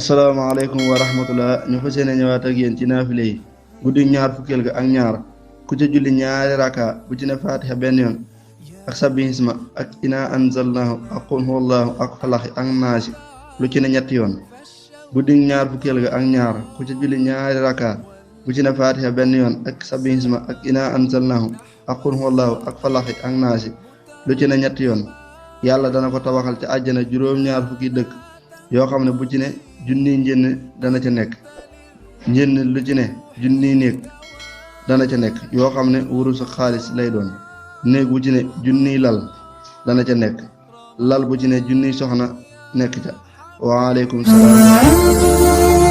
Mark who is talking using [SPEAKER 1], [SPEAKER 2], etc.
[SPEAKER 1] asalaamaaleykum wa rahmatullah ñu fas yéene ñëwaat ak yéen ci naafile yi guddi ñaar fukkeel ga ak ñaar ku ca julli ñaari raka bu ci ne fatiha benn yoon ak sabbihisma ak ina anzalnahu ak qul huwallahu ak falaxi ak naasi lu ci ne ñetti yoon guddi ñaar fukkeel ga ak ñaar ku ca julli ñaari raka bu ci ne fatiha benn yoon ak sabbihisma ak ina anzalnahu ak qul huwallahu ak falaxi ak naasi lu ci ne ñetti yoon yàlla dana ko tabaxal ci àjjana juróom-ñaar fukki dëkk yoo xam ne bu ci ne junniy njënn dana ca nekk njënn lu ci ne junniy néeg dana ca nekk yoo xam ne wurus ak xaalis lay doon néeg bu ci ne junniy lal dana ca nekk lal bu ci ne junniy soxna nekk ca waaleykum salaam.